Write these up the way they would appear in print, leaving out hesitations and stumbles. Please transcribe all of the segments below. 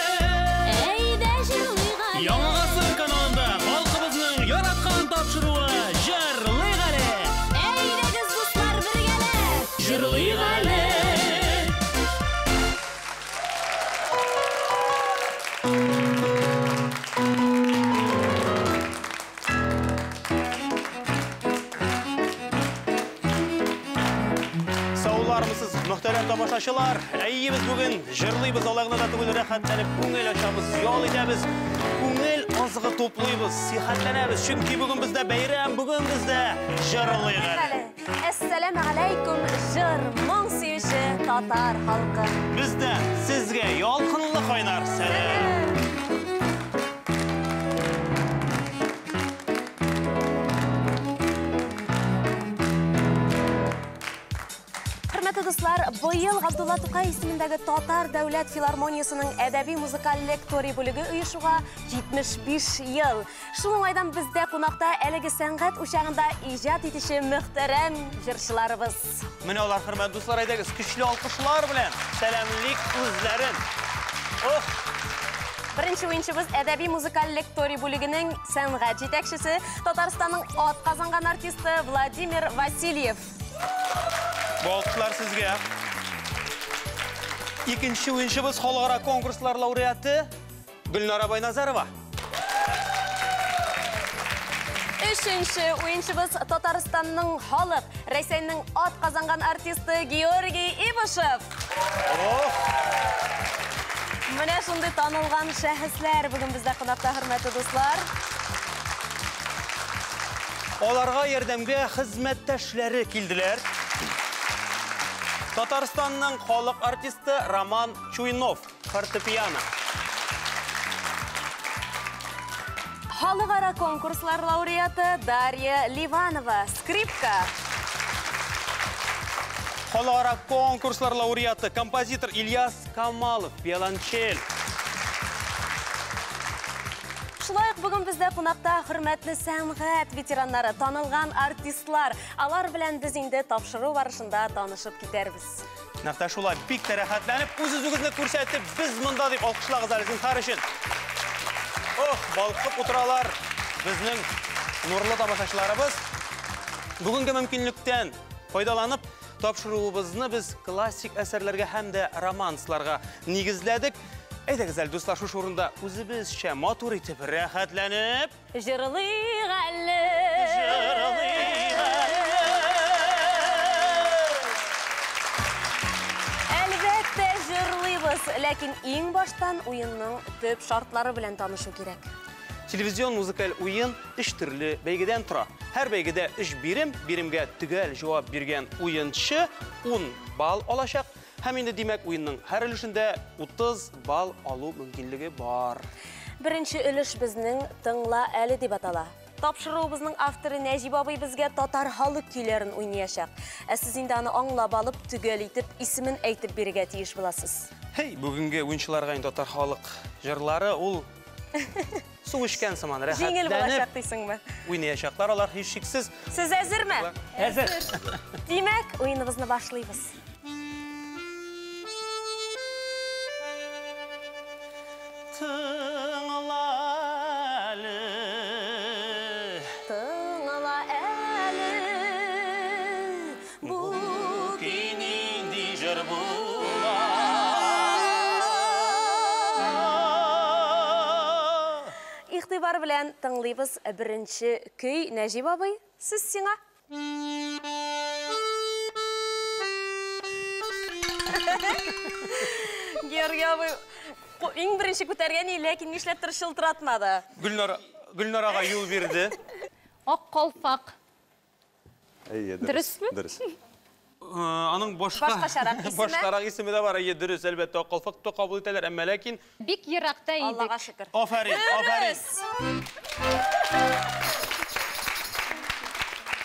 Әйдә җырлыйк әле. Яңа гасыр каналында халкыбызның яраткан тапшыруы Җырлыйк әле. Әйдәгез, дуслар, бергәләп. Җырлыйк әле. Саулармысыз, мөхтәрәм тамашачылар. Әйе, без бүген җырлыйбыз, алай гына да түгел, рәхәтләнеп күңел ачабыз, ял итәбез, күңел азыгы туплыйбыз, сихәтләнәбез. Чөнки бүген бездә бәйрәм, бүген бездә җырлыйк әле. Әссәламү алейкум, җыр, моң сөюче татар халкы. Бездән сезгә ялкынлы кайнар сәлам. Хөрмәтле дуслар, быел Габдулла Тукай исемендәге Татар дәүләт филармониясенең әдәби музыкаль лекторий бүлеге оешуга 75 ел. Шул уңайдан бездә кунакта әлеге сәнгать учагында иҗат итүче мөхтәрәм җырчыларыбыз. Менә алар, хөрмәтле дуслар, әйдәгез, көчле алкышлар белән сәламлик үзләрен. Ох! Беренче уенчыбыз әдәби музыкаль лекторий бүлегенең сәнгать җитәкчесе, Татарстанның ат казанган артисты Владимир Васильев. Бу алкышлар сезгә. Икенче уенчыбыз халыкара конкурслар лауреаты Гөлнара Байназарова. Өченче уенчыбыз Татарстанның халык, Рәсәйнең ат казанган артисты Георгий Ибушев. Ох! Менә шундый танылган шәхесләр бүген бездә кунакта, хөрмәтле дуслар. Аларга ярдәмгә хезмәттәшләре килделәр. Татарстанның халык артисты Роман Чуйнов, фортепиано. Халыкара конкурслар лауреаты Дарья Ливанова, скрипка. Халыкара конкурслар лауреаты, композитор Ильяс Камалов, виолончель. Шулай ук бүген бездә кунакта хөрмәтле сәнгать ветераннары, танылган артистлар. Алар белән без инде тапшыру барышында танышып китәрбез. Нәкъ тә шулай бик тә рәхәтләнеп, үз-үзегезне күрсәтеп, без монда дип алкышлагыз әле зинһар өчен. Ох, балкып утыралар безнең нурлы тамашачыларыбыз. Бүгенге мөмкинлектән файдаланып, тапшыруыбызны без классик әсәрләргә һәм дә романсларга нигезләдек. Әйдәгез әле, дуслар, шушы урында үзебезчә матур итеп рәхәтләнеп Җырлыйк әле. Җырлыйк әле. Әлбәттә, җырлыйбыз, ләкин иң баштан уенның төп шартлары белән танышу кирәк. Телевизион музыкаль уен өч төрле бәйгедән тора. Һәр бәйгедә өч бирем, биремгә төгәл җавап биргән уенчы 10 балл алачак. Һәм инде, димәк, уенның һәр өлешендә 30 балл алу мөмкинлеге бар. Беренче өлеш безнең Тыңла әле дип атала. Тапшыруыбызның авторы Нәҗип абый безгә татар халык көйләрен уйнаячак. Ә сез инде аны аңлап алып, төгәл итеп, исемен әйтеп бирергә тиеш буласыз. Һей, бүгенге уенчыларга инде татар халык җырлары ул су эчкән сыман, Җиңел рәхәтләнеп булачак дисеңме? уйнаячаклар алар һичшиксез. Сез әзерме? Әзер. Димәк, уеныбызны башлыйбыз. Тыңла әле. Тыңла әле. Бу көй нинди җыр була? Игътибар белән тыңлыйбыз беренче көй. Нәҗип абый, сүз сиңа. Георгий абый, иң беренче күтәргән, ләкин нишләптер шылтыратмады. Гөлнарага юл бирде. Ак калфак. Әйе, Дөресме? Дөрес. Аның Башкачарак исеме? башкарак исеме дә бар. Әйе, дөрес, әлбәттә, ак калфак та кабул итәләр, әмма ләкин Бик еракта идек. Аллага шөкер. Афәрин, афәрин. Дөрес.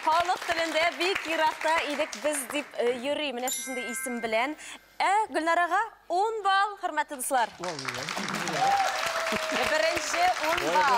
Халык телендә бик еракта идек без дип йөри. Менә шушындый исем белән. Ә Гөлнарага 10 балл, хөрмәтле дуслар. Беренче 10 балл.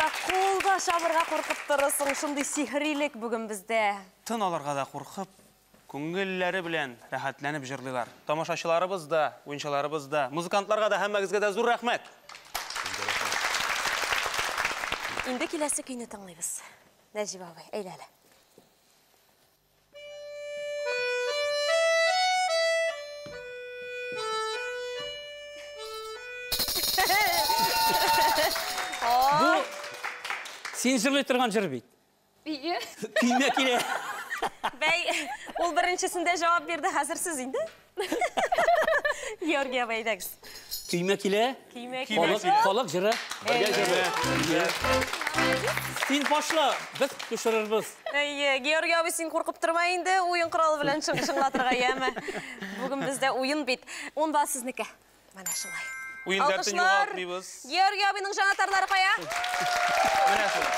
Хәтта кулда чабырга куркып торасың, шундый сихрилек бүген бездә. Тын алырга да куркып, күңелләре белән рәхәтләнеп җырлыйлар. Тамашачыларыбыз да, уенчыларыбыз да, музыкантларга да һәммәгезгә дә зур рәхмәт. Инде киләсе көйне тыңлыйбыз. Нәҗип абый, әйдә әле. Бу син җырлый торган җыр бит. Ие. Көймә килә. Бәй, ул беренчесендә җавап бирде, хәзер сез инде. Георгий абый, әйдәгез. Көймә килә. Көймә Көймә килә. Халык җыры. Бергә җырлый. Син башла, без төшерербез. Әйе, Георгий абый, син куркып торма инде, уен коралы белән чыңлатырга, яме. Бүген бездә уен бит. 10 балл сезнеке. Менә шулай. Уен дәртен Алкышлар. югалтмыйбыз. Георгий абыйның җанатарлары кая? Менә шулай.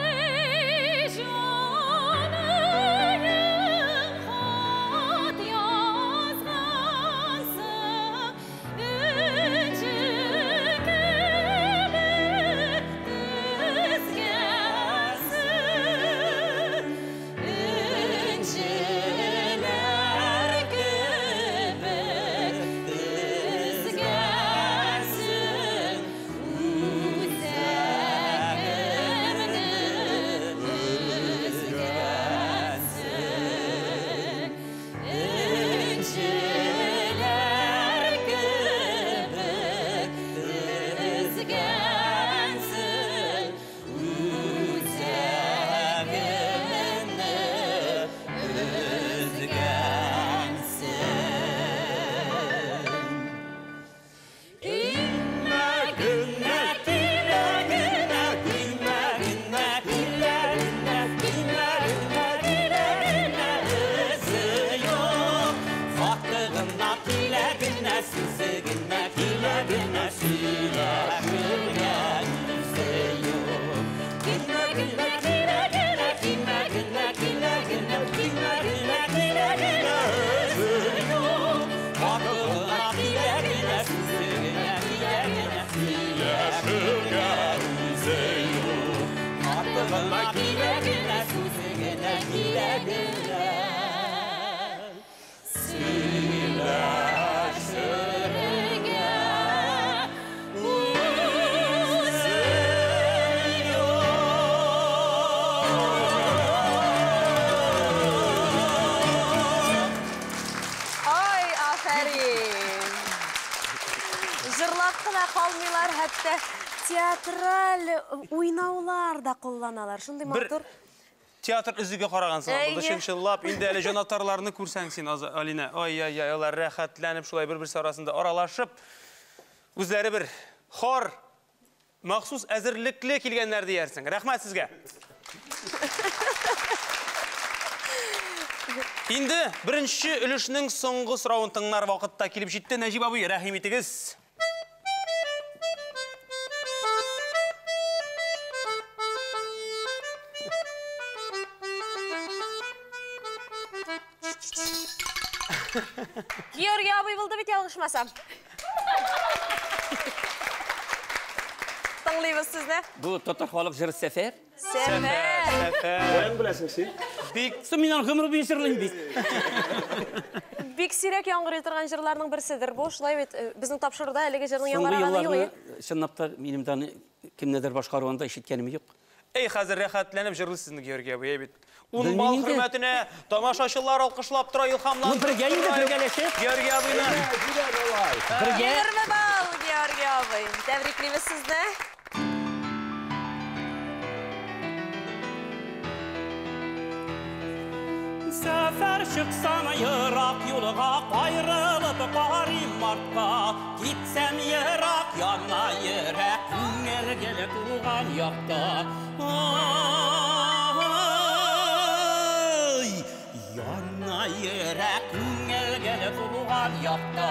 Ey canım, hat yazğansın, inci gibi düzgensın, inciler gibi düzgensın, üzerine üzgensın, inciler gibi düzgensın, üzerine üzgensın. Ай, афәрин. Җырлап кына калмыйлар, хәтта театраль уйнаулар да кулланалар. Шундый Бер матур. Театр өзеге караган сыман булды. Әйе. Чын-чынлап, инде әле җанатарларны күрсәң син, Алинә. Ай-яй-яй, алар рәхәтләнеп шулай бер-берсе арасында аралашып, үзләре бер хор махсус әзерлекле килгәннәр диярсең. Рәхмәт сезгә. Инде беренче өлешнең соңгы соравын тыңлар вакытта килеп җитте. Нәҗип абый, рәхим итегез. Георгий абый булды бит, ялгышмасам. Тыңлыйбыз сезне. Бу татар халык җыры Сәфәр. Сәфәр. Сәфәр. Каян беләсең син? Бик Соң мин аны гомер буе җырлыйм бит. Бик сирәк яңгырый торган җырларның берседер бу. Шулай бит, безнең тапшыруда әлеге җырның Соңгы яңгыраганы юк. елларны чынлап та минем дә аны кемнедер башкаруында ишеткәнем юк. Эй, хәзер рәхәтләнеп җырлыйсыз инде, Георгий абый, әй бит. 10 Белмим балл инде. хөрмәтенә тамашачылар алкышлап тора, илһамланып. Ну, бергә инде, бергәләшеп. Георгий абыйны. Бергә. 20 балл, Георгий абый. Тәбриклибез сезне. Сәфәр чыксам ерак юлга, кайрылып карыйм артка. Китсәм ерак, яна йөрәк, күңел гел туган якта. Ай, яна йөрәк, күңел гел туган якта.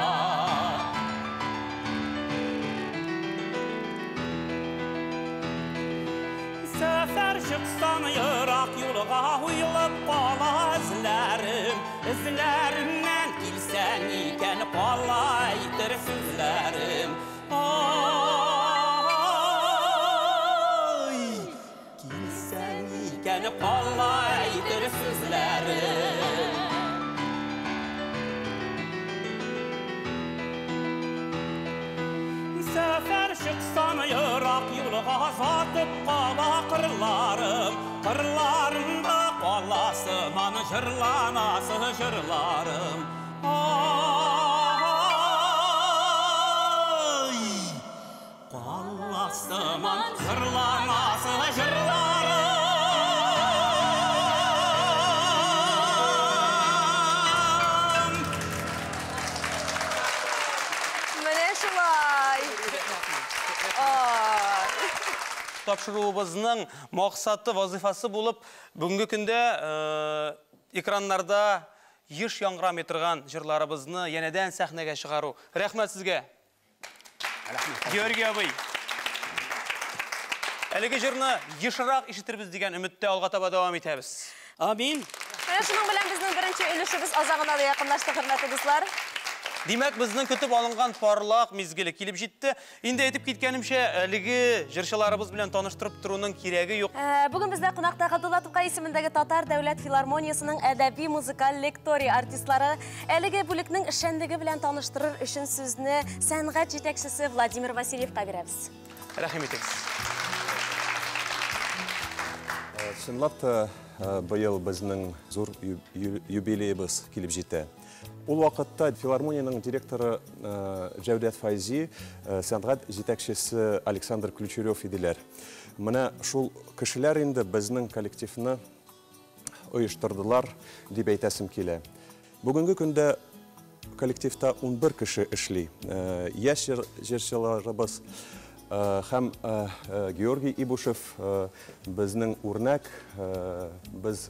Сәфәр чыксам ерак юлга, уйлап кала эзләрем, эзләремнән кала әйтер сүзләрем. Ай, килсәң икән кала әйтер сүзләрем. Сәфәр чыксам ерак юлга сатып кала кырларым, кырларында каласыман җырланасы җырларым. Ай, каласыман җырланасы җырларым. Менә шулай. Ай. Тапшыруыбызның максаты, вазифасы булып, бүгенге көндә экраннарда еш яңгырамый торган җырларыбызны янәдән сәхнәгә чыгару. Рәхмәт сезгә. Георгий абый. Әлеге җырны ешрак ишетербез дигән өметтә алга таба дәвам итәбез. Амин. Менә шуның белән безнең беренче өлешебез азагына да якынлашты, хөрмәтле дуслар. Димәк, безнең көтеп алынган парлак мизгеле килеп җитте. Инде әйтеп киткәнемчә, әлеге җырчыларыбыз белән таныштырып торуның кирәге юк. Бүген бездә кунакта Габдулла Тукай исемендәге Татар дәүләт филармониясенең әдәби музыкаль лекторий артистлары. Әлеге бүлекнең эшчәнлеге белән таныштырыр өчен сүзне сәнгать җитәкчесе Владимир Васильевка бирәбез. Рәхим итегез. Чынлап та, быел безнең зур юбилеебыз килеп җитә. Ул вакытта филармониянең директоры Җәүдәт Файзи, сәнгать җитәкчесе Александр Ключерев иделәр. Менә шул кешеләр инде безнең коллективны оештырдылар дип әйтәсем килә. Бүгенге көндә коллективта 11 кеше эшли. Яшь җырчыларыбыз һәм Георгий Ибушев безнең үрнәк, без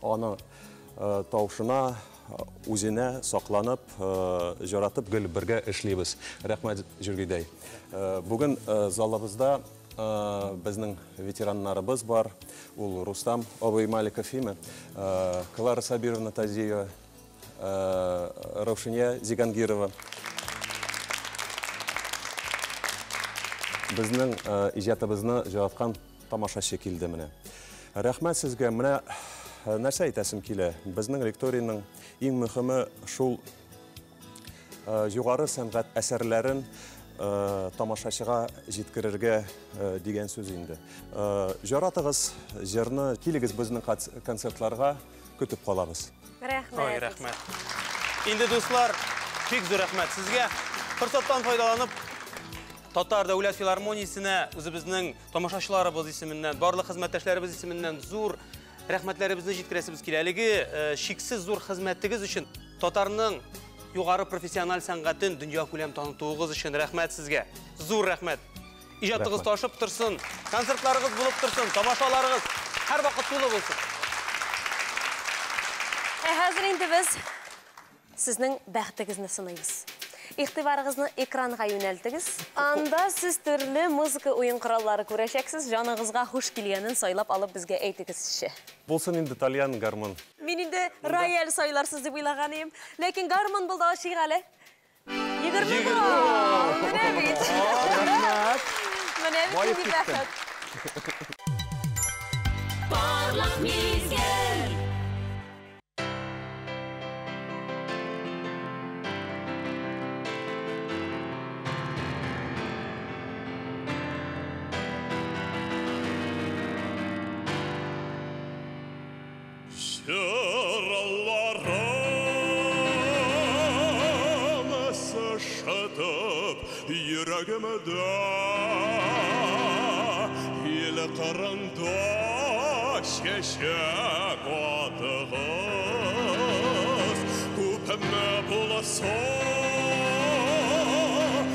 аны тавышына, үзенә сакланып, жаратып гел бергә эшлибез. Рәхмәт, Җөргидәй. Бүген залыбызда безнең ветераннарыбыз бар. Ул Рустам абый Маликов име, Клара Сабировна Тазиева, Раушания Зигангирова. Безнең иҗатыбызны җараткан тамашачы килде менә. Рәхмәт сезгә. Менә нәрсә әйтәсем килә. Безнең лекторийның иң мөһиме шул югары сәнгать әсәрләрен тамашачыга җиткерергә дигән сүз инде. Жаратыгыз җырны, килегез безнең концертларга, көтеп калабыз. Рәхмәт. Ой, рәхмәт. Инде дуслар, бик зур рәхмәт сезгә. Форсаттан файдаланып, Татар дәүләт филармониясенә үзебезнең тамашачыларыбыз исеменнән, барлык хезмәттәшләребез исеменнән зур рәхмәтләребезне җиткерәсебез килә. Әлеге чиксез зур хезмәтегез өчен, татарның югары профессиональ сәнгатен дөнья күләм танытуыгыз өчен рәхмәт сезгә. Зур рәхмәт. Иҗатыгыз Рәхмәт. ташып торсын, концертларыгыз булып торсын, тамашаларыгыз һәрвакыт тулы булсын. Ә хәзер инде без сезнең бәхетегезне сыныйбыз. Игътибарыгызны экранга юнәлтегез. Анда сез төрле музыка уен кораллары күрәчәксез. Җаныгызга хуш килгәнен сайлап алып безгә әйтегезче. Булсын инде тальян гармун. Мин инде рояль сайларсыз дип уйлаган идем. Ләкин гармун булды, ачыйк әле. 20 балл. Менә бит. Менә бит Баеп нинди киттем. бәхет. Парлак мизгел. Yaralarım sıçratıp yüreğimde il kırında şeşek atığız Kupemne bulasa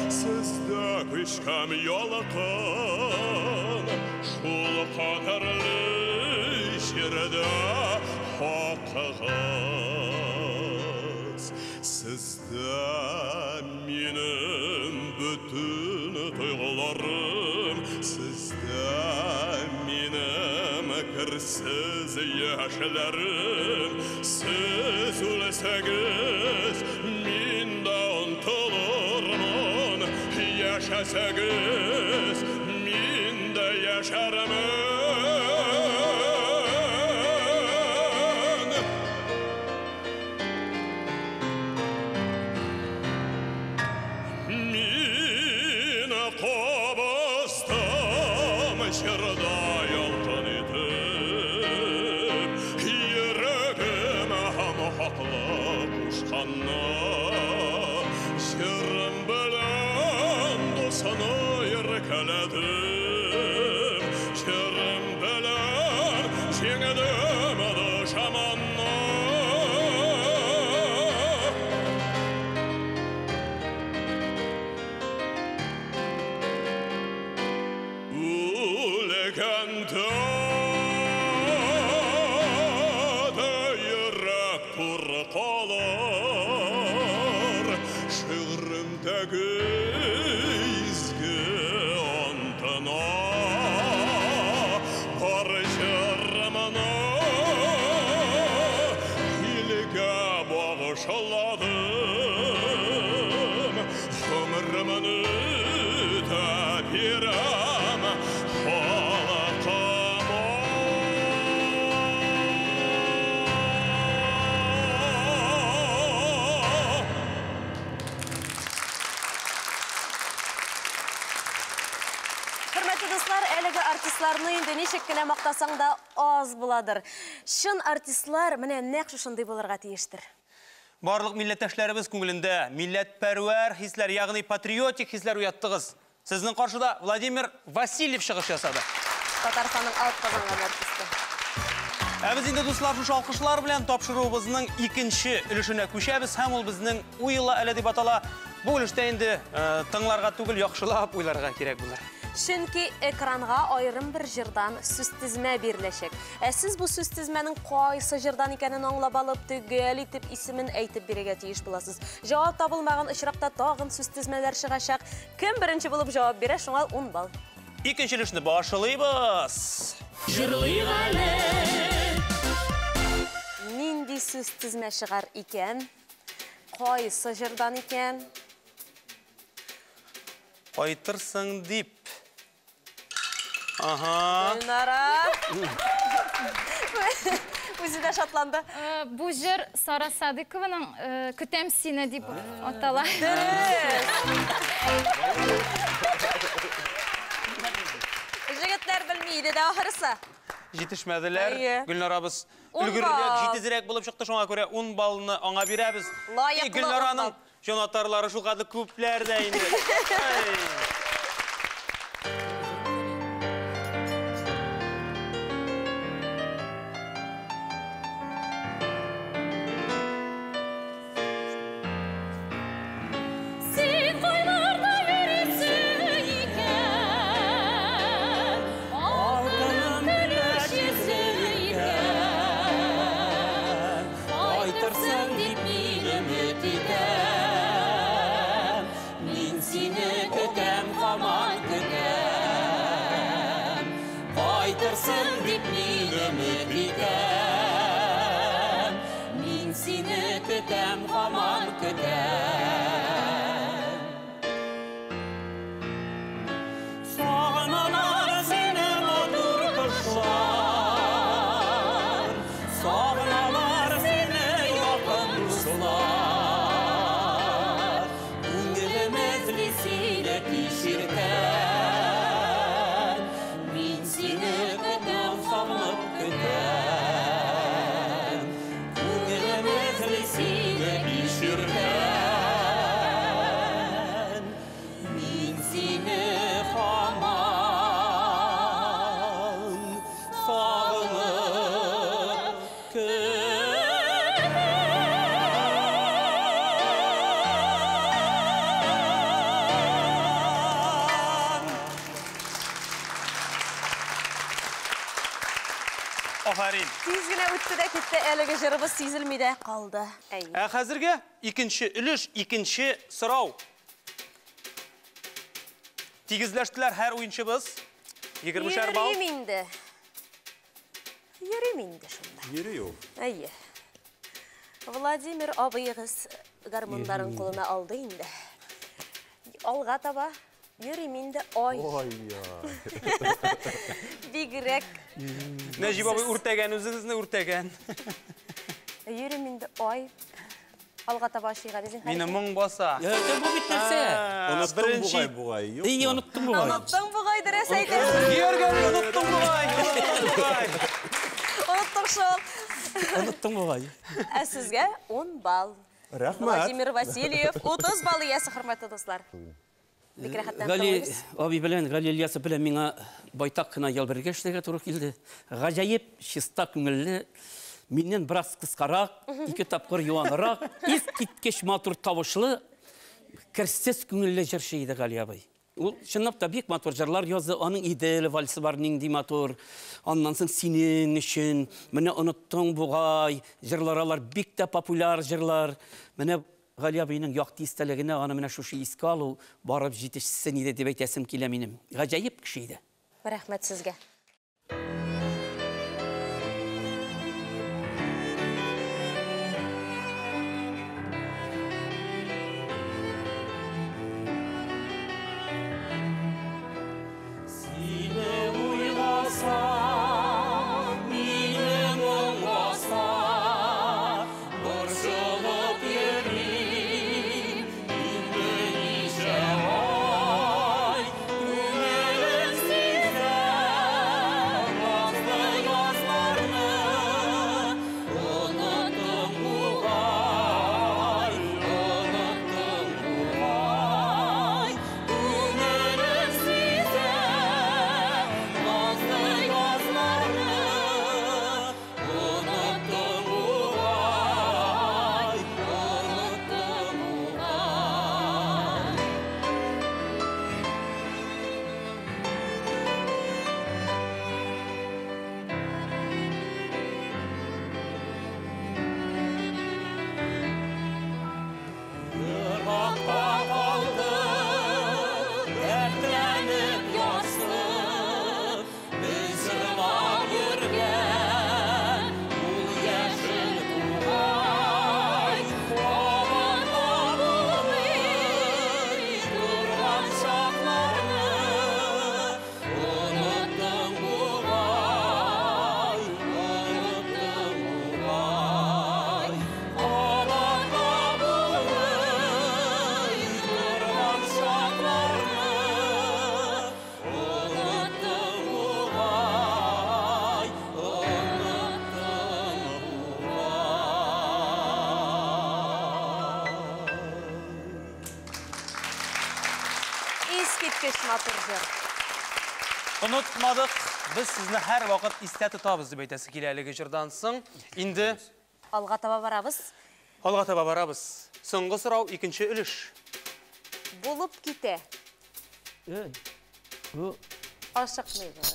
sizde küşkem yalakın Şul kaderli şirde hakkığız Sizde benim bütün duygularım, sizde benim kırsiz yaşlarım. Siz ölseniz min Яшәсәгез, мин дә яшәрмен. Мин кабыздым җырда ялкын итеп, йөрәгем һәм хаклык кушканны. Җырым белән дусны иркәләдем, җырым белән җиңдем дошманны. Үлгәндә дә йөрәк туры калыр, шигъремдәге изге антына. Бар җырымны илгә багышладым, гомеремне дә бирәм халкыма. Хөрмәтле дуслар, әлеге артистларны инде ничек кенә мактасаң да аз буладыр. Чын артистлар менә нәкъ шушындый булырга тиештер. Барлык милләттәшләребез күңелендә милләтпәрвәр хисләр, ягъни патриотик хисләр уяттыгыз. Сезнең каршыда Владимир Васильев чыгыш ясады. Татарстанның атказанган артисты. Ә без инде, дуслар, шушы алкышлар белән тапшыруыбызның икенче өлешенә күчәбез һәм ул безнең Уйла әле дип атала. Бу өлештә инде тыңларга түгел, яхшылап уйларга кирәк булыр. Чөнки экранга аерым бер җырдан сүзтезмә биреләчәк. Ә сез бу сүзтезмәнең кайсы җырдан икәнен аңлап алып, төгәл итеп исемен әйтеп бирергә тиеш буласыз. Җавап табылмаган очракта тагын сүзтезмәләр чыгачак. Кем беренче булып җавап бирә, шуңа 10 балл. Икенче өлешне башлыйбыз. Җырлыйк әле. Нинди сүзтезмә чыгар икән? Кайсы җырдан икән? Кайтырсың дип. Ага. Гөлнара. Үзе дә шатланды. Бу җыр Сара Садыкованың Көтәм сине дип атала. Дөрес. Җегетләр белми иде дә ахырысы. Җитешмәделәр. Әйе. Гөлнарабыз Ун өлгеррәк, балл. җитезрәк булып чыкты, шуңа күрә 10 баллны аңа бирәбез. Лаеклы И, Гөлнараның ун балл. җанатарлары шулкадәр күпләр дә инде. Ай. Син кайларда йөрисең икән? Алтыным көләч йөзең икән. Кайтырсың дип мин өмет итәм. Мин сине көтәм, һаман көтәм. Кайтырсың дип мин өмет итәм. Мин сине көтәм, һаман көтәм. Сагыналар сине матур кошлар, сагыналар сине якын дуслар. Күңелем эзли сине кич иртән. Мин сине көтәм, сагынып көтәм. Күңелем эзли сине кич иртән. Мин сине һаман сагынып көтәм. Афәрин. Тиз генә үтте дә китте әлеге җырыбыз, сизелми дә калды. Әйе. Ә хәзергә икенче өлеш, икенче сорау. Тигезләштеләр һәр уенчыбыз. 20 балл. Йөрим инде. Йөрим инде шунда. Йөри ул. Әйе. Владимир абыегыз гармуннарын кулына алды инде. Алга таба Йөрим инде ай. Бигрәк. Нәҗип абый үртәгән, үзегезне үртәгән. Йөрим инде ай. Алга таба шигырь. Мине моң баса. Бу бит нәрсә? Оныттым бугай бугай. Ий, оныттым бугай. Оныттың бугай, дөрес әйтәсең. Георгий, оныттым бугай. Оныттың шул. Оныттым бугай. Ә сезгә 10 балл. Рәхмәт. Владимир Васильев 30 балл иясе, хөрмәтле дуслар. Бик рәхәтләнеп Гали тыңлыйбыз. абый белән, Гали Ильясов белән миңа байтак кына ел бергә эшләргә туры килде. Гаҗәеп чиста күңелле, миннән бераз кыскарак, 2 тапкыр юанрак, искиткеч матур тавышлы, керсез күңелле җырчы иде Гали абый. Ул чынлап та бик матур җырлар язды. Аның Идел вальсы бар, нинди матур. Аннан соң Синең өчен, менә оныттың бугай, җырлар алар бик тә популяр җырлар. Менә Гали абыйның якты истәлегенә аны менә шушы искә алу барып җитешсен иде дип әйтәсем килә минем. Гаҗәеп кеше иде. Рәхмәт сезгә. Сине уйласам, мине моң баса, борчылып йөрим, инде ничә ай, күңелем сизә, назлы язларны, оныттым бугай, оныттым бугай, күңелем сизә, назлы язларны, оныттым бугай, оныттым бугай. Еракта калды, дәртләнеп яшьлек, без җырлап йөргән ул яшел тугай, кабатлап булмый торган чакларны, оныттым бугай, оныттым бугай, кабатлап булмый торган чакларны, оныттым бугай, оныттым бугай. Искиткеч матур җыр. Онытмадык, без сезне һәр вакыт истә тотабыз дип әйтәсе килә әлеге җырдан соң. Инде Алга таба барабыз. алга таба барабыз. Соңгы сорау, икенче өлеш. Булып китә. Бу Ашыкмыйбыз.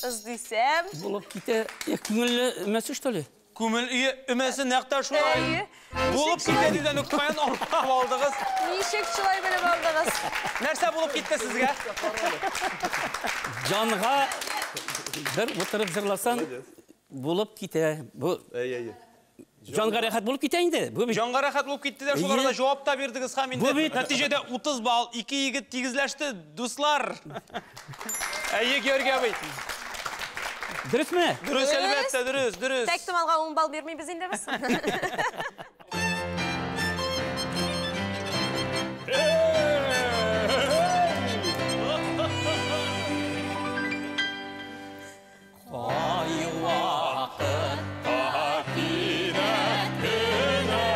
Эздисәм. булып китә. Күңелле өмәсе, что ли? Күңел өе өмәсе нәкъ тә шулай. Әйе. Булып китә дигән үк каян аңлап алдыгыз? Ничек шулай белеп алдыгыз? Нәрсә булып китте сезгә? Җанга бер утырып җырласаң, булып китә. Бу Әй, әй. җанга рәхәт булып китә инде. Бу бит Җанга рәхәт булып китте дә, шул арада Әйе. җавап та бирдегез һәм инде Бу бит- нәтиҗәдә 30 балл, 2 егет тигезләште, дуслар. Әйе, Георгий абый. Дөресме? Дөрес, әлбәттә, дөрес, дөрес. Тәк томалга 10 балл бирмибез инде без. Ай вакытта кинәт кенә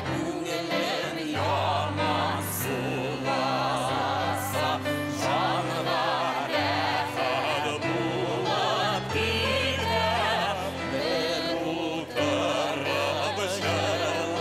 күңелем яман суласа, җанга рәхәт булып китә, бер утырып җырласам.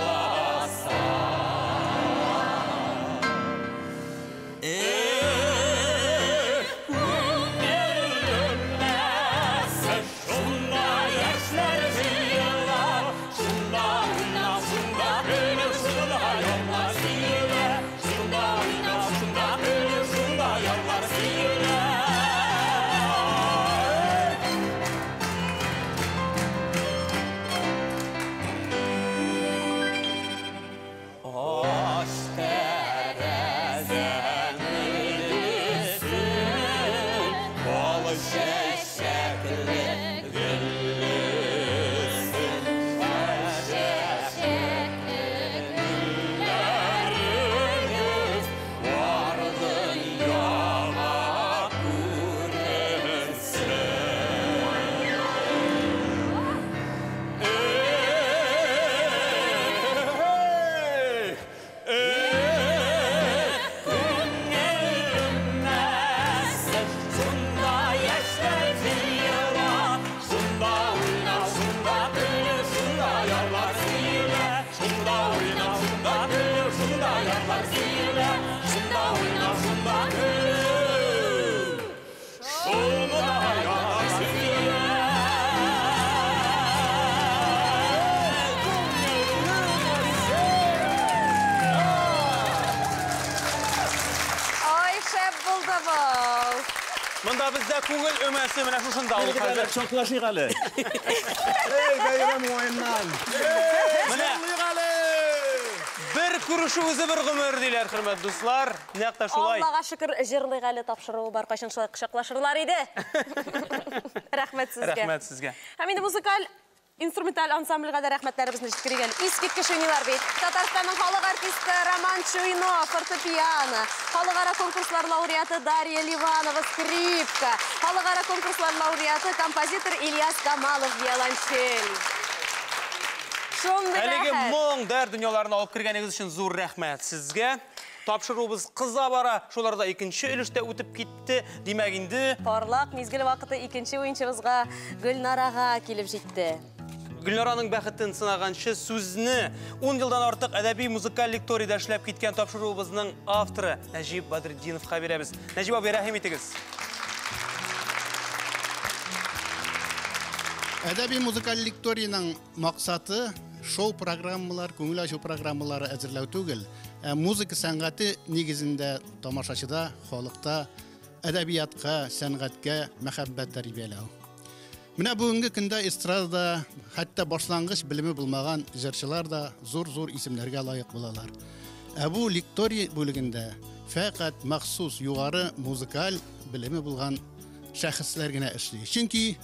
ярлар сөелә, шунда уйнап, шунда көлү. Шунда ярлар сөелә. Ай, шәп булды был. Монда бездә күңел өмәсе менә шушында ул хәзер. Чаклашыйк әле. Эй, бәйрәм уңаеннан. Менә бер күрешү үзе бер гомер диләр, хөрмәтле дуслар. Нәкъ тә шулай. Аллага шөкер, җырлыйк әле тапшыруы бар, кайчан шулай кочаклашырлар иде. Рәхмәт сезгә. Рәхмәт сезгә. Һәм инде музыкаль инструменталь ансамбльгә дә рәхмәтләребезне җиткерик әле. Искиткеч уйныйлар бит. Татарстанның халык артисты Роман Чуйнов, фортепиано, халыкара конкурслар лауреаты Дарья Ливанова, скрипка, халыкара конкурслар лауреаты композитор Ильяс Камалов, виолончель. Шундый Әлеге рәхәт. моң дәр дөньяларына алып кергәнегез өчен зур рәхмәт сезгә. Тапшыруыбыз кыза бара, шуларда икенче өлештә үтеп китте. Димәк инде Парлак мизгел вакыты икенче уенчыбызга Гөлнарага килеп җитте. Гөлнараның бәхетен сынаганчы сүзне 10 елдан артык әдәби музыкаль лекторийда эшләп киткән тапшыруыбызның авторы Нәҗип Бадретдиновка бирәбез. Нәҗип абый, рәхим итегез. Әдәби музыкаль лекторийның максаты шоу-программалар, күңел ачу программалары әзерләү түгел, ә музыка сәнгате нигезендә тамашачыда, халыкта әдәбиятка, сәнгатькә мәхәббәт тәрбияләү. Менә бүгенге көндә эстрадада хәтта башлангыч белеме булмаган җырчылар да зур-зур исемнәргә лаек булалар. Ә бу лекторий бүлегендә фәкать махсус югары музыкаль белеме булган шәхесләр генә эшли. Чөнки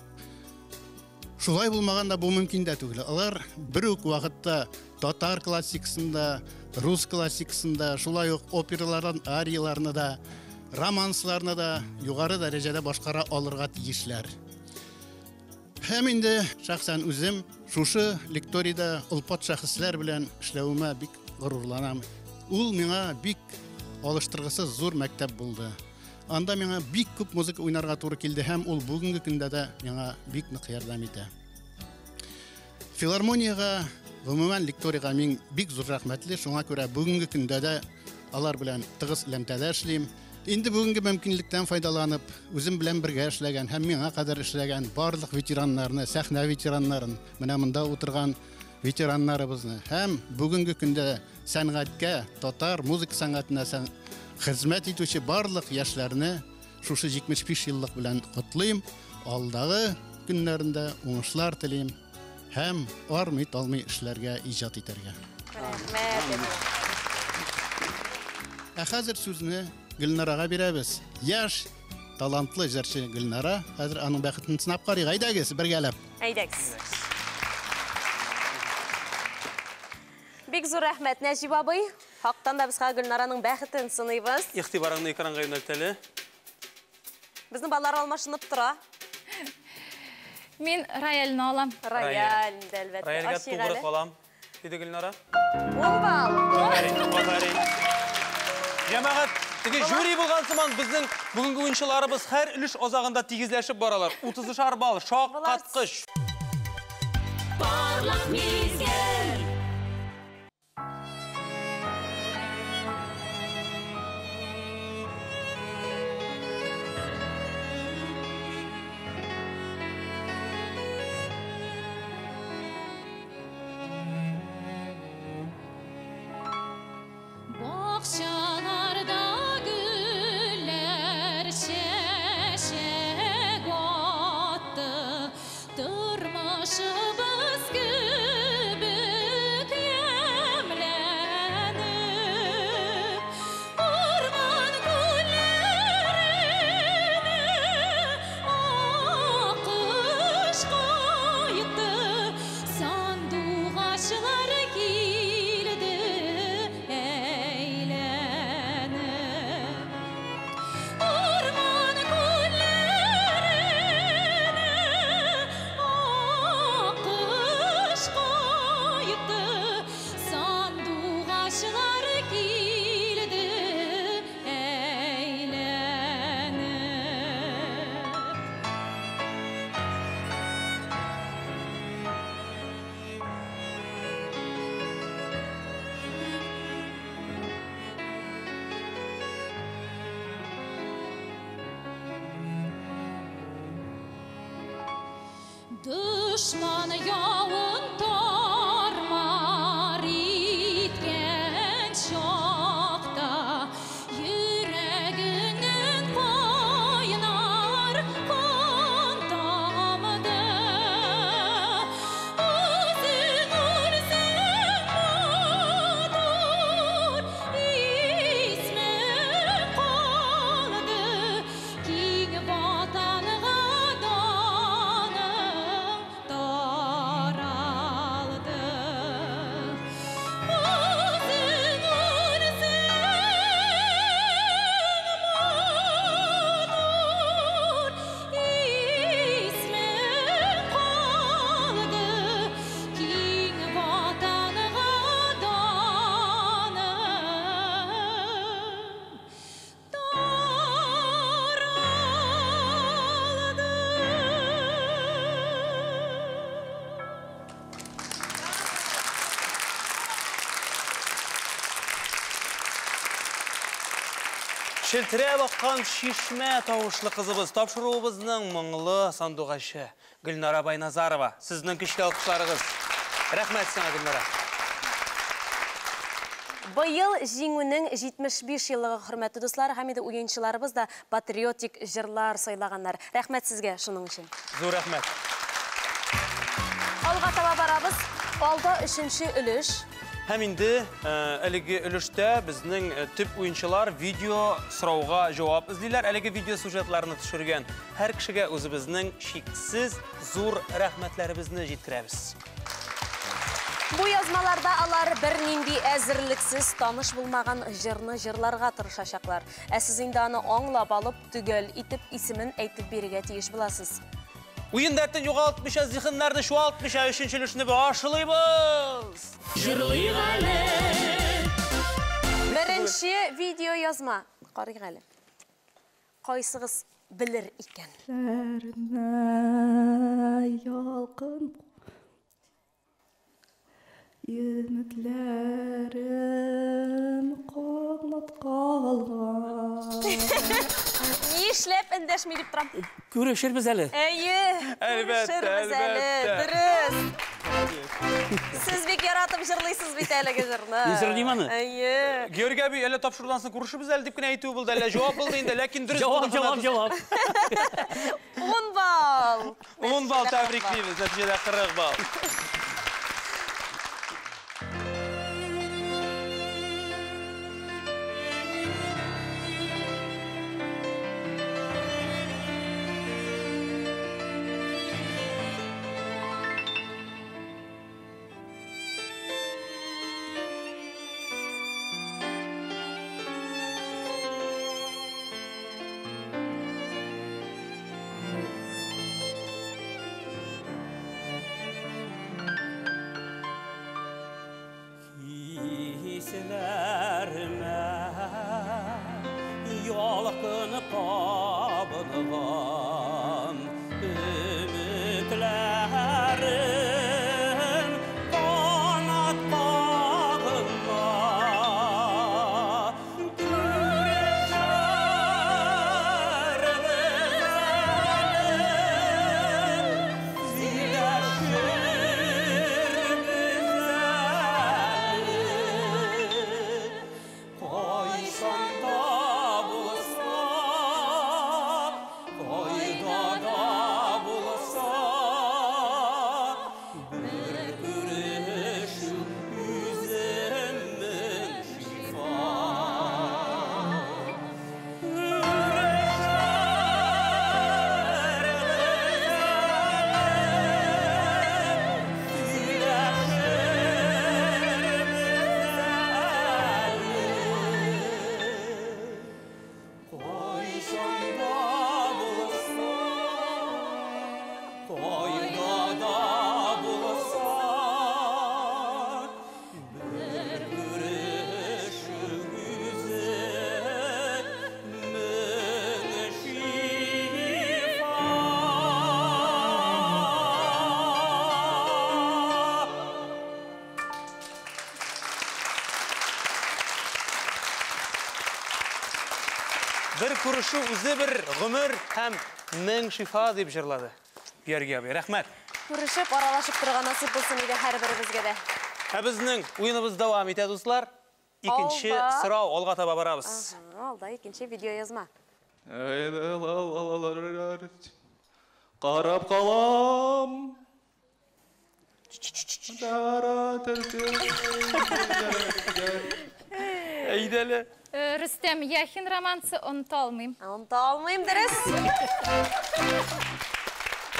шулай булмаганда бу мөмкин дә түгел. Алар бер үк вакытта татар классикасында, рус классикасында, шулай ук опералардан арияларны да, романсларны да югары дәрәҗәдә башкара алырга тиешләр. Һәм инде шәхсән үзем шушы лекторийда олпат шәхесләр белән эшләвемә бик горурланам. Ул миңа бик алыштыргысыз зур мәктәп булды. Анда миңа бик күп музыка уйнарга туры килде һәм ул бүгенге көндә дә миңа бик нык ярдәм итә. Филармониягә, гомумән лекторийга мин бик зур рәхмәтле, шуңа күрә бүгенге көндә дә алар белән тыгыз элемтәдә эшлим. Инде бүгенге мөмкинлектән файдаланып, үзем белән бергә эшләгән һәм миңа кадәр эшләгән барлык ветераннарны, сәхнә ветераннарын, менә монда утырган ветераннарыбызны һәм бүгенге көндә сәнгатькә, татар музыка сәнгатенә хезмәт итүче барлык яшьләрне шушы 75 еллык белән котлыйм. Алдагы көннәрендә уңышлар телим һәм армый талмый эшләргә, иҗат итәргә. Рәхмәт. Ә хәзер сүзне Гөлнарага бирәбез. Яшь, талантлы җырчы Гөлнара, хәзер аның бәхетен сынап карыйк. Әйдәгез, бергәләп. Әйдәгез. Бик зур рәхмәт, Нәҗип абый. Хактан да без хәзер Гөлнараның бәхетен сыныйбыз. Игътибарыңны экранга юнәлтәле. Безнең балалар алмашынып тора. Мин рояльне алам. Рояль, әлбәттә. Рояльгә Ачыйк тугры әле. калам, диде Гөлнара. Ун балл. Афәрин, афәрин. Җәмәгать, теге жюри булган сыман безнең бүгенге уенчыларыбыз һәр өлеш азагында тигезләшеп баралар. 30 балл, шаккаткыч. Парлак мизгел. Бакчаларда гөлләр чәчәк атты, тормышыбыз кебек Дошман явын тар-мар иткән чакта, йөрәгеңнән кайнар кан тамды. Үзең үлсәң матур исмең калды, киң ватанга даның таралды. Үзең үлсәң матур исмең калды, киң ватанга даның таралды. Челтерәп аккан чишмә тавышлы кызыбыз, тапшыруыбызның моңлы сандугачы Гөлнара Байназарова. Сезнең көчле алкышларыгыз. Рәхмәт сиңа, Гөлнара. Быел Җиңүнең 75 еллыгы, хөрмәтле дуслар, һәм инде уенчыларыбыз да патриотик җырлар сайлаганнар. Рәхмәт сезгә шуның өчен. Зур рәхмәт. Алга таба барабыз. Алда өченче өлеш. Һәм инде әлеге өлештә безнең төп уенчылар видео сорауга җавап эзлиләр. Әлеге видео сюжетларны төшергән һәр кешегә үзебезнең чиксез зур рәхмәтләребезне җиткерәбез. Бу язмаларда алар бернинди әзерлексез таныш булмаган җырны җырларга тырышачаклар. Ә сез инде аны аңлап алып, төгәл итеп исемен әйтеп бирергә тиеш буласыз. Уен дәртен югалтмыйча, зиһеннәрне чуалтмыйча өченче өлешне башлыйбыз. Җырлыйк әле. Беренче видео язма. Карыйк әле. Кайсыгыз белер икән? Ялкын Өметләрем канат калган. Нишләп эндәшми дип торам? Күрешербез әле. Әйе, Әлбәттә, күрешербез әле. әлбәттә. Дөрес. Сез бик яратып җырлыйсыз бит әлеге җырны. Мин җырлыйм аны. Әйе. Георгий абый, әллә тапшырудан соң күрешербез әле дип кенә әйтүе булды, әллә җавап булды инде, ләкин дөрес Җавап, булды. җавап, җавап. 10 балл. 10 балл тәбриклибез, нәтиҗәдә 40 балл. Хисләрмә ялкын кабынган өметләрем канат кагынма. Күрешербез әле, сөйләшербез әле. Кайчан да булса, кайда да булса, бер күрешү үзе мең шифа. Күрешербез әле, сөйләшербез әле. Кайчан да булса, кайда да булса, бер күрешү үзе мең шифа. Бер күрешү үзе бер гомер һәм мең шифа дип җырлады. Георгий абый, рәхмәт. Күрешеп, аралашып торырга насыйп булсын иде һәрберебезгә дә. Ә безнең уеныбыз дәвам итә, дуслар. Икенче сорау алга таба барабыз. Алда икенче видеоязма. Карап калам. Әйдәле. Рөстәм Яхин романсы Оныта алмыйм. Оныта алмыйм, дөрес.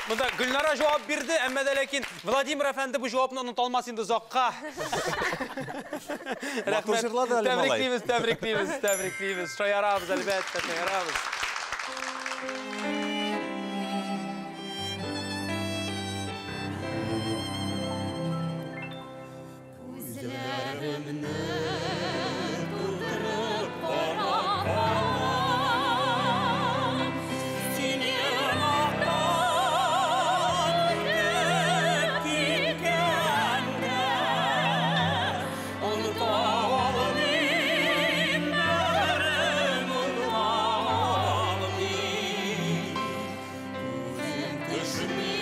Монда Гөлнара җавап бирде, әмма дә ләкин Владимир әфәнде бу җавапны оныта алмас инде озакка. Матур җырлады әле малай. Тәбриклибез, тәбриклибез, тәбриклибез. Шаярабыз, әлбәттә, шаярабыз. Күзләремне тутырып карап калам, сине ерактан үтеп киткәндә, оныта алмыйм, бәгырем, оныта алмыйм. Күзем төшми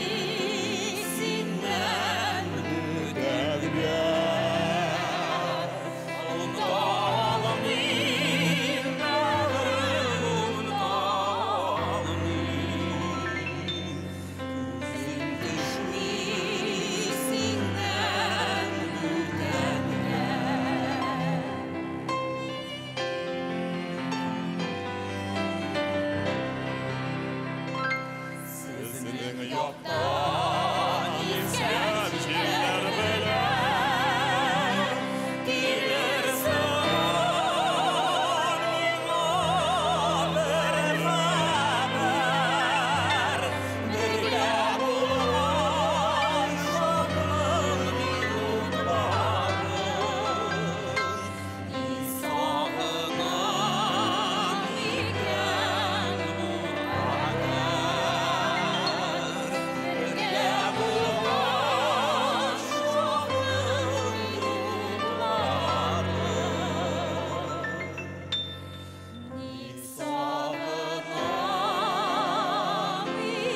синнән бүтәнгә. Оныта алмыйм, бәгырем, оныта алмыйм. Күзем төшми синнән бүтәнгә. Сезнең яктан искән җилләр белән килер сыман миңа бер хәбәр. Бергә булган шатлык минутларын тик сагынам микән бу кадәр? Бергә булган шатлык минутларын ник сагынам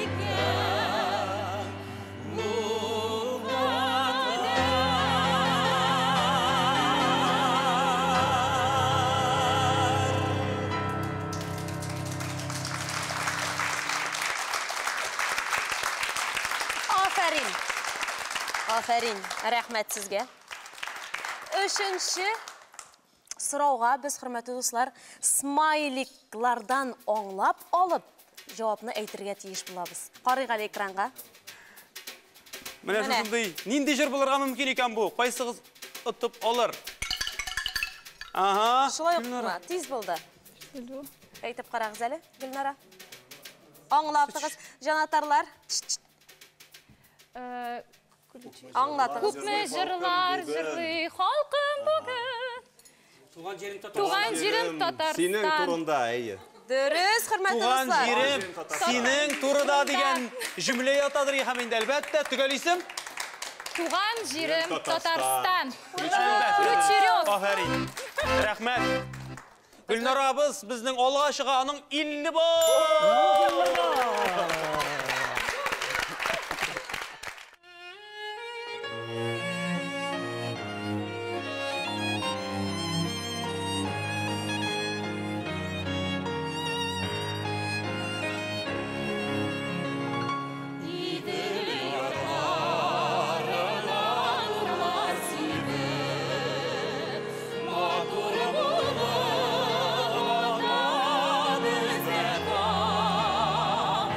икән бу кадәр? Афәрин. Афәрин. Рәхмәт сезгә. Өченче сорауга без, хөрмәтле дуслар, смайликлардан аңлап алып, җавапны әйтергә тиеш булабыз. Карыйк әле экранга. Менә Менә. шушындый нинди җыр булырга мөмкин икән бу? Кайсыгыз отып алыр? Ага. Шулай ук була, тиз булды. Әйтеп карагыз әле, Гөлнара. Аңлатыгыз, җанатарлар. Аңлатыгыз. Күпме җырлар җырлый халкым бүген. Туган җирем Татарстан. Туган җирем Татарстан. Синең турында, әйе. Дөрес, хөрмәтле Туган дуслар. җирем синең турыда дигән җөмлә ятадыр һәм инде әлбәттә төгәл исем. Туган җирем Татарстан. Татарстан. Ключерев. Афәрин. Рәхмәт. Гөлнарабыз безнең алга чыга, аның 50 балл. Идел ярларына нурлар сибеп, матур булып ата безгә таң.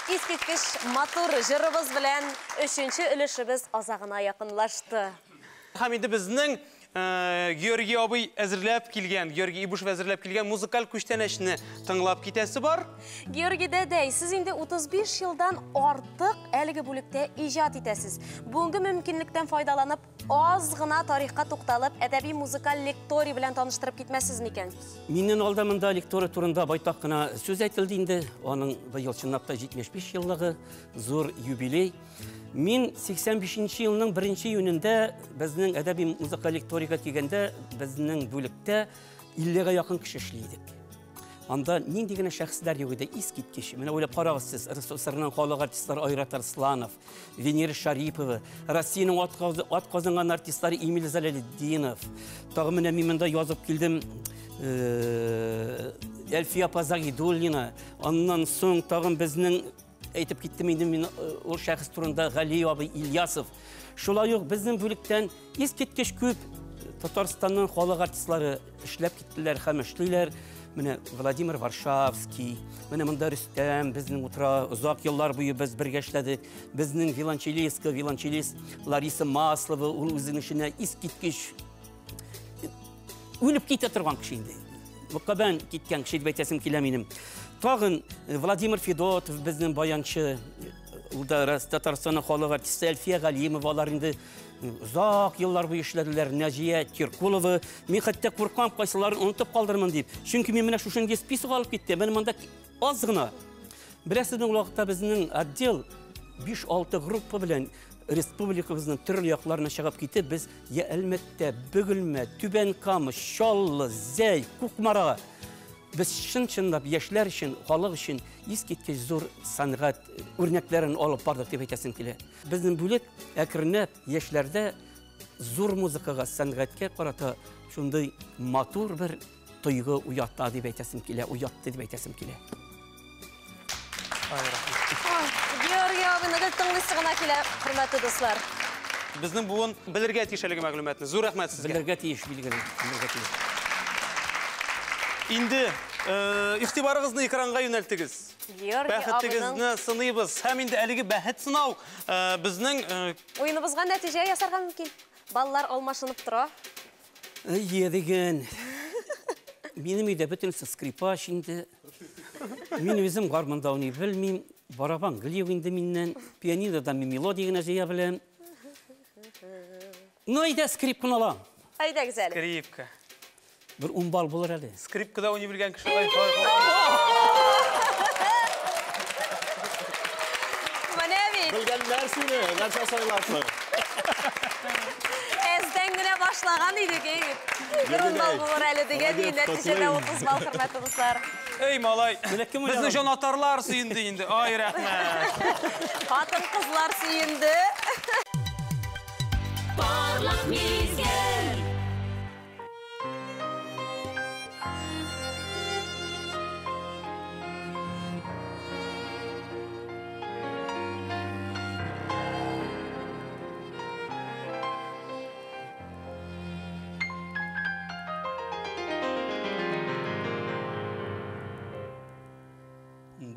Искиткеч матур җырыбыз белән өченче өлешебез азагына якынлашты. Һәм инде безнең Георгий абый әзерләп килгән, Георгий Ибушев әзерләп килгән музыкаль күчтәнәчне тыңлап китәсе бар. Георгий дәдәй, сез инде 35 елдан артык әлеге бүлектә иҗат итәсез. Бүгенге мөмкинлектән файдаланып, аз гына тарихка тукталып, әдәби музыкаль лекторий белән таныштырып китмәссез микән? Миннән алда монда лекторий турында байтак кына сүз әйтелде инде. Аның быел чынлап та 75 еллыгы, зур юбилей. Мин 85 елның 1 июнендә безнең әдәби музыкаль лекторийга килгәндә безнең бүлектә 50-гә якын кеше эшли идек. Анда нинди генә шәхесләр юк иде, искиткеч. Менә уйлап карагыз сез, РСФСРның халык артистлары Айрат Арсланов, Венера Шарипова, Россиянең ат казанган артистлары Эмиль Залалетдинов. Тагы менә мин монда язып килдем, Әлфия апа Загидуллина. Аннан соң тагын безнең әйтеп киттем инде мин ул шәхес турында Гали абый Ильясов. Шулай ук безнең бүлектән искиткеч күп Татарстанның халык артистлары эшләп киттеләр һәм эшлиләр. Менә Владимир Варшавский, менә монда Рөстәм безнең утыра, озак еллар буе без бергә эшләдек. Безнең виолончелистка, виолончелист Лариса Маслова, ул үзенең эшенә искиткеч үлеп китә торган кеше инде. Мөкабән киткән кеше дип әйтәсем килә минем. Тагын Владимир Федотов безнең баянчы, ул да Татарстанның халык артисты Әлфия Галимова, алар инде озак еллар буе эшләделәр. Наҗия Киркулова. Мин хәтта куркам, кайсыларын онытып калдырмын дип. Чөнки мин менә шушындый список алып киттем. Менә монда аз гына. Беләсезме, ул вакытта безнең отдел 5-6 группа белән республикабызның төрле якларына чыгып китеп, без я Әлмәттә, Бөгелмә, Түбән Кама, Чаллы, Зәй, Кукмара. Без чын-чынлап яшьләр өчен, халык өчен искиткеч зур сәнгать үрнәкләрен алып бардык дип әйтәсем килә. Безнең бүлек әкренләп яшьләрдә зур музыкага, сәнгатькә карата шундый матур бер тойгы уята дип әйтәсем килә, уятты дип әйтәсем килә. Георгий абыйны гел тыңлыйсы гына килә, хөрмәтле дуслар. Безнең буын белергә тиеш әлеге мәгълүматны. Зур рәхмәт сезгә. Белергә тиеш, билгеле, белергә тиеш. Инде игътибарыгызны экранга юнәлтегез. Георгий Бәхетегезне сыныйбыз. Һәм инде әлеге бәхет сынау безнең уеныбызга нәтиҗә ясарга мөмкин. Баллар алмашынып тора. Әйе дигән. Минем өйдә бөтенесе скрипач инде. Мин үзем гармунда уйный белмим. Барабан гел юк инде миннән. Пианинода мин мелодия генә җыя беләм. Ну, әйдә скрипканы алам. Әйдәгез әле. Скрипка. Бер 10 балл булыр әле. Скрипкада уйный белгән кеше. Ай, ай, ай. Менә бит. Белгәннәр сине, нәрсә сайларсың? Әздән генә башлаган идек, әй бит. Бер 10 балл булыр әле дигән, нәтиҗәдә 30 балл, хөрмәтле дуслар. Эй, малай, Менә кем уйнаган? безнең җанатарлар сөенде инде. Ай, рәхмәт. Хатын-кызлар сөенде. Парлак мизгел.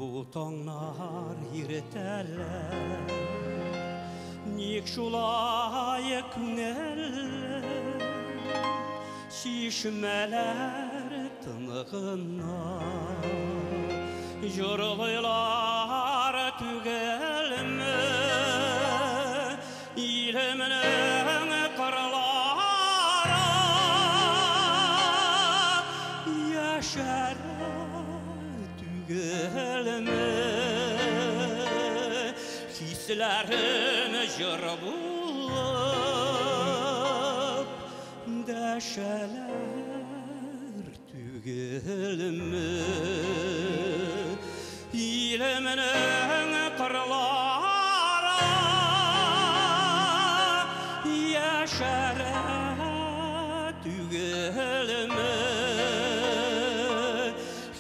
Бу таңнар иртәләр, ник шулай күңелле, чишмәләр тыныгына, җырлыйлар түгелме, илемнең кырлары яшәрә түгелме, хисләрем җыр булып дәшәләр түгелме, илемнең кырлары яшәрә түгелме,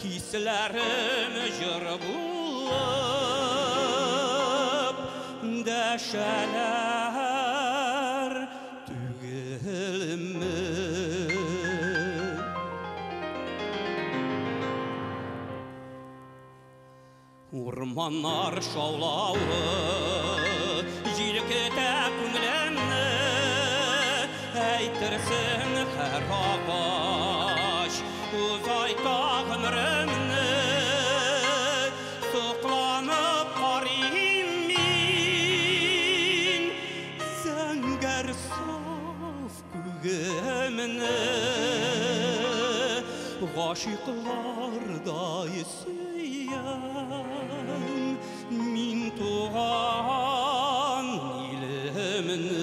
хисләрем җыр булып дәшәләр түгелме. Урманнар шаулавы җилкетә күңелемне, әйтерсең һәр агач озайта гомеремне. Сокланып карыйм мин зәңгәр саф күгемне, гашыйклардай сөям мин туган илемне.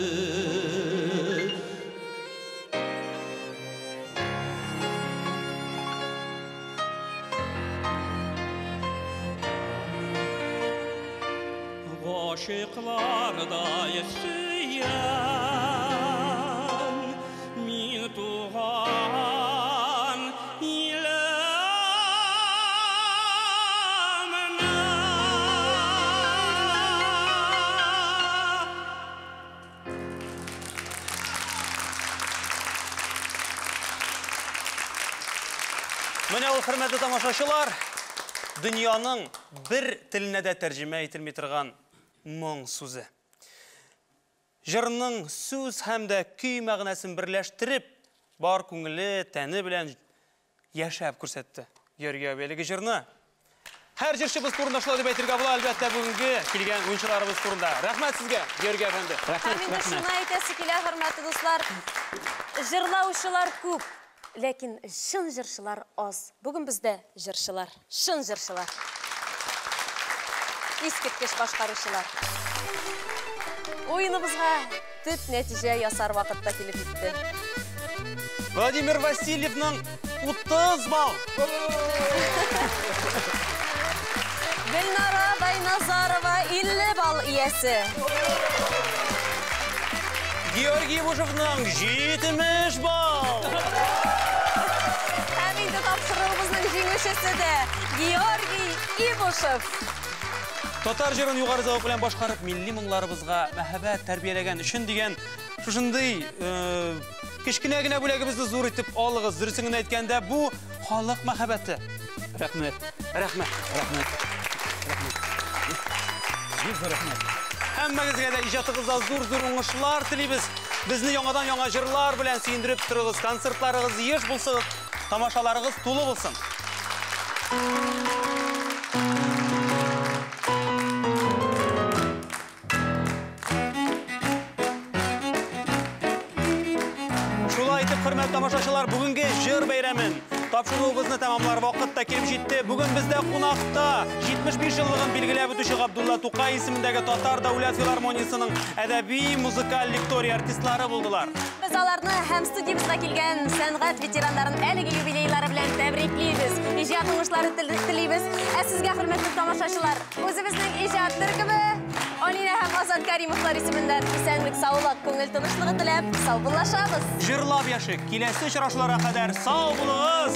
Гашыйклардай сөям мин туган илемне. Менә ул, хөрмәтле тамашачылар, дөньяның бер теленә дә тәрҗемә ителми торган моң сүзе. Җырның сүз һәм дә көй мәгънәсен берләштереп, бар күңеле, тәне белән яшәп күрсәтте Георгий абый әлеге җырны. Һәр җырчыбыз турында шулай дип әйтергә була, әлбәттә, бүгенге килгән уенчыларыбыз турында. Рәхмәт сезгә, Георгий әфәнде. Һәм инде шуны әйтәсе килә, хөрмәтле дуслар, җырлаучылар күп, ләкин чын җырчылар аз. Бүген бездә җырчылар, чын җырчылар. Искиткеч башкаручылар. Уеныбызга төп нәтиҗә ясар вакытта килеп җитте. Владимир Васильевның 30 балл. Гөлнара Байназарова 50 балл иясе. Георгий Ибушевның 70 балл. Һәм инде тапшыруыбызның җиңүчесе дә Георгий Ибушев. Татар җырын югары зәвык белән башкарып, милли моңларыбызга мәхәббәт тәрбияләгән өчен дигән шушындый кечкенә генә бүләгебезне зур итеп алыгыз. Дөресен генә әйткәндә, бу халык мәхәббәте. Рәхмәт. Рәхмәт. Рәхмәт. Рәхмәт. Бик зур рәхмәт. Һәммәгезгә дә иҗатыгызда зур-зур уңышлар телибез. Безне яңадан-яңа җырлар белән сөендереп торыгыз. Концертларыгыз еш булсын, тамашаларыгыз тулы булсын. Шулай итеп, хөрмәтле тамашачылар, бүгенге җыр бәйрәмен тапшыруыбызны тәмамлар вакыт та килеп җитте. Бүген бездә кунакта 75 еллыгын билгеләп үтүче Габдулла Тукай исемендәге Татар дәүләт филармониясенең әдәби музыкаль лекторий артистлары булдылар. Без аларны һәм студиябезгә килгән сәнгать ветераннарын әлеге юбилейлары белән тәбриклибез. Иҗат уңышлары телибез. Ә сезгә, хөрмәтле тамашачылар, үзебезнең иҗат төркеме Алинә һәм Азат Каримовлар исеменнән исәнлек, саулык, күңел тынычлыгы теләп саубуллашабыз. Җырлап яшик. Киләсе очрашуларга кадәр сау булыгыз.